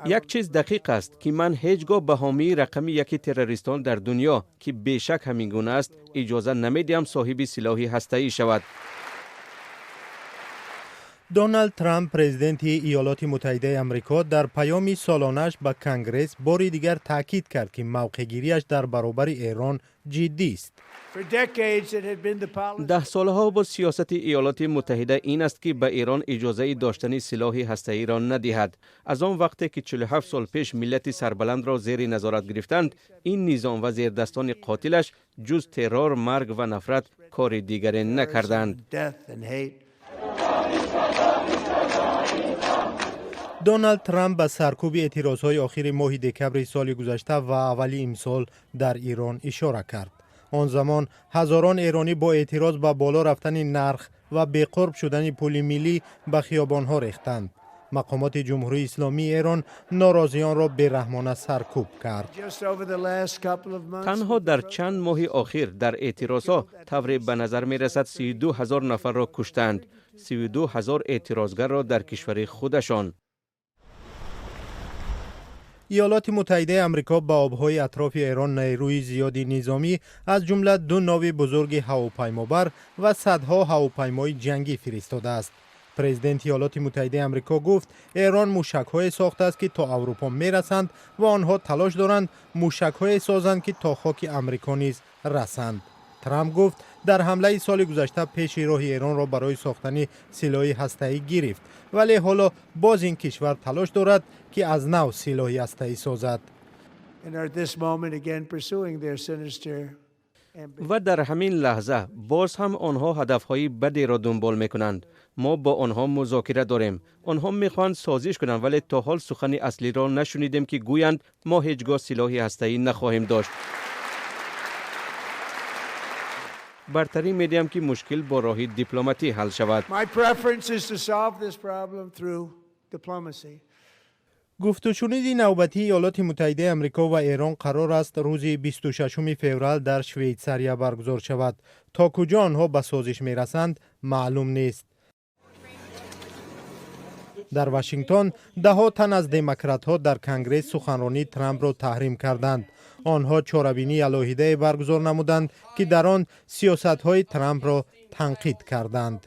Як чиз дақиқ аст, ки ман ҳеҷ гоҳ ба ҳомии рақами яки террористон дар дунё, ки бешак ҳамин гуна аст, иҷоза намедиҳам соҳиби силоҳи ҳастаӣ шавад. Доналд Трамп, президенти Иёлоти Муттаҳидаи Амрико, дар паёми солонааш ба Конгресс бори дигар таъкид кард, ки мавқеъгириаш дар баробари Эрон ҷиддист. Даҳсолаҳо боз сиёсати Иёлоти Муттаҳида ин аст, ки ба Эрон иҷозаи доштани силоҳи ҳастаиро надиҳад. Аз он вақте ки 47 сол пеш миллати сарбаландро зери назорат гирифтанд, ин низом ва зердастони қотилаш ҷуз террор, марг ва нафрат кори дигаре накарданд. Доналд Трамп ба саркӯби эътирозҳои охири моҳи декабри соли гузашта ва аввали имсол дар Ирон ишора кард. Он замон ҳазорон эронӣ бо эътироз ба боло рафтани нарх ва беқурб шудани пули миллӣ ба хиёбонҳо рехтанд. Мақомоти Ҷумҳурии Исломии Эрон норозиёнро бераҳмона саркӯб кард. Танҳо дар чанд моҳи охир дар эътирозҳо тавре ба назар мерасад 32 000 нафарро куштанд, 32 000 эътирозгарро дар кишвари худашон. Иёлоти Муттаҳидаи Амрико ба обҳои атрофи Эрон нерӯи зиёди низомӣ, аз ҷумла ду нови бузурги ҳавопаймобар ва садҳо ҳавопаймои ҷангӣ фиристодааст. Президенти Иёлоти Муттаҳидаи Амрико гуфт, Эрон мушакҳое сохтааст, ки то Аврупо мерасанд, ва онҳо талош доранд мушакҳое созанд, ки то хоки Амрико низ расанд. Трамп гуфт, дар ҳамлаи соли гузашта пеши роҳи Эронро барои сохтани силоҳи ҳастаӣ гирифт, вале ҳоло боз ин кишвар талош дорад, ки аз нав силоҳи ҳастаӣ созад. Ва дар ҳамин лаҳза боз ҳам онҳо ҳадафҳои бадеро дунбол мекунанд. Мо бо онҳо музокира дорем. Онҳо мехоҳанд созиш кунанд, вале то ҳол сухани аслиро нашунидем, ки гӯянд мо ҳеҷ гоҳ силоҳи ҳастаӣ нахоҳем дошт. Бартарӣ медиҳам, ки мушкил бо роҳи дипломатӣ ҳал шавад. Гуфтушуниди навбатии Иёлоти Муттаҳидаи Амрико ва Эрон қарор аст рӯзи 26 феврал дар Швейтсария баргузор шавад. То куҷо онҳо ба созиш мерасанд, маълум нест. Дар Вашингтон даҳҳо тан аз демократҳо дар Конгресс суханронии Трампро таҳрим карданд. Онҳо чорабинии алоҳидае баргузор намуданд, ки дар он сиёсатҳои Трампро танқид карданд.